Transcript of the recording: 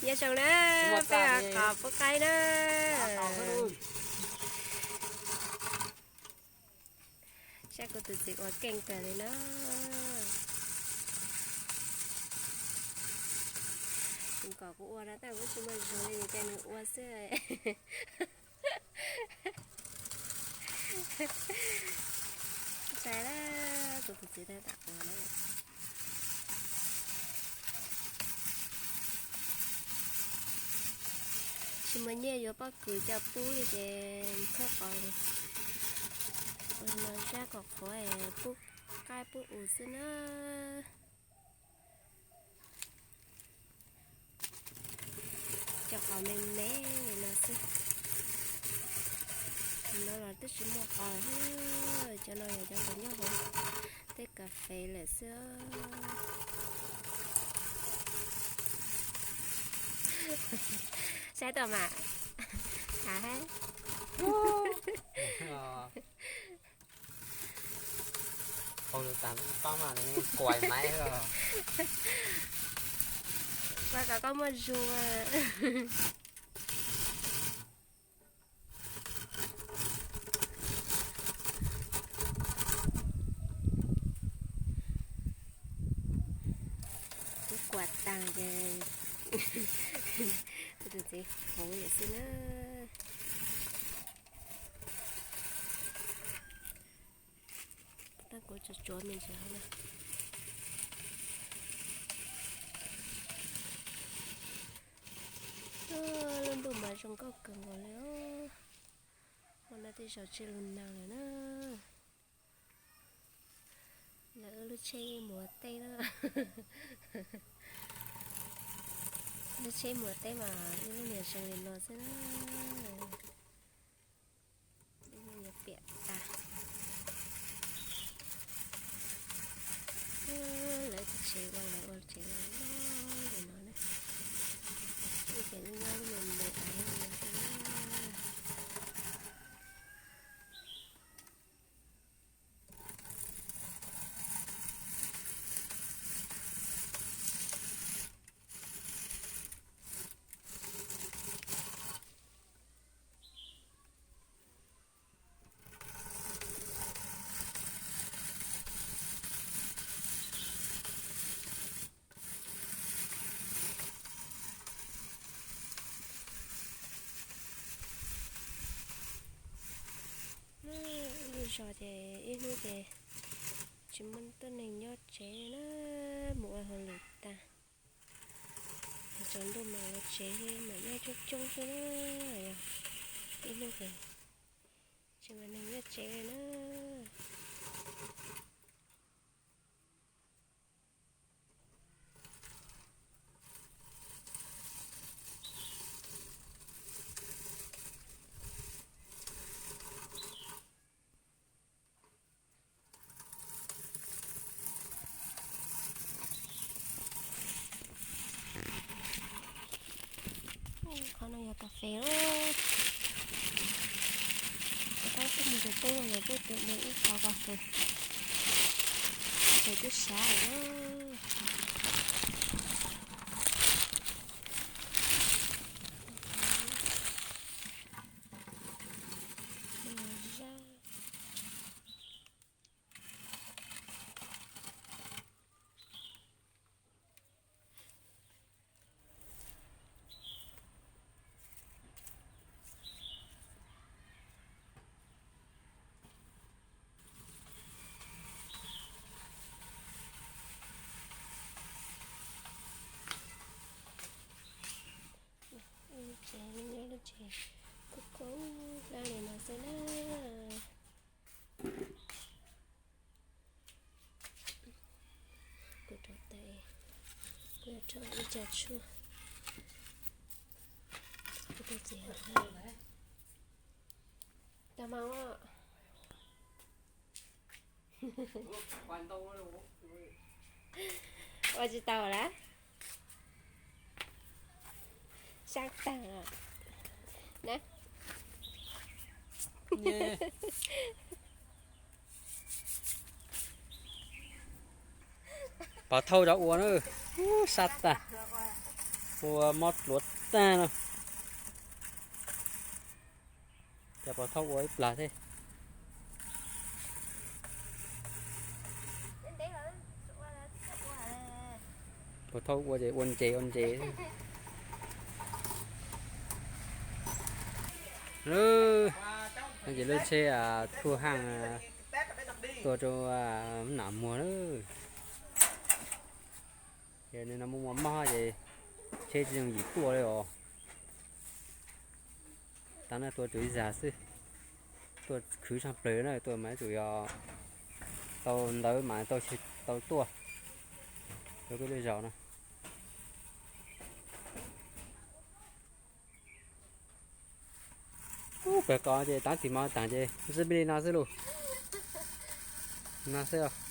Nyob zoo na, peb qhov pub qaib na. Saib kuv tus txiv ua keej kawg li na. Kuv kom kuv ua no tab kuv tsis muaj zug li, ces nws ua xwb. Saib na, kuv tus txiv tab tom ua na. Tsis muaj nyiaj yuav pob kws coj pub li ces txhob qos li. Ua li no zab kom qhuav es pub qaib pub us xwb na. Cov qos me me li no xwb. Cov no los twb tsis muaj qos lawm, cov no yog cov qos nyob hauv tej kas fes lawm xwb. Saib tau mas, hav hab. Ua kom koj muaj zug. Kuv kuam taag ces kuv tus txiv hauv lawm xwb na. Tab kuv tsuav tsuav me ntsis hauv na. Lub ntuj mas zoo nkauj kawg nkaus li os. Hmo no tej zaum tsis lug nag lawm na. Lawv lub tsheb mus ua teb na. Lub tsheb mus ua teb mas ib lub niag zoo li no xwb na. Ib lub niag piam tag. Lawv tus tsev ua lawv ua tsev loj li no na. Ib cov nyob lub me me aiv li no xwb na. Lub zos ces ib hnub ces tsis muaj tuab neeg nyob tsev na, mus ua hauj lwm tag. Tsaus ntuj mas lawv tsev mam nyob coob coob xwb na. Ib hnub ces tsis muaj neeg nyob tsev li na. Qhov no yog kas fes lawm. Tab sis mus teb no yog peb tus mus ib qho kas fes, kas fes twb sav lawm. Tsev nyob lub tsev kub kub hlab li no xwb na. Kuv rau tes, kuv yuav rau ib co tshuaj. Kuv rau txiv hab. Tag mas ua, ua tsis tau lawm. Sab tag na. Pov thauj rov ua na, sab tag, ua mob dluav tag no. Ces pov thauj ua ib plag thiab. Pov thauj ua ces ua ntses ua ntses. Ces lub tsheb thuj haj tuaj rau nam muag na. Ces nws no muaj muaj mob ces tsheb tsis yooj yim tuaj li os. Tav no tuaj tsuas ib zag xwb, tuaj khwv tshaj plaws na, tuaj mas tsuas yog tau ntawv mas tau tuaj rau peb lub zos no. Ub, pawg qos ces tav tim mos taag ces ntxwb peb li no xwb lauj. No xwb.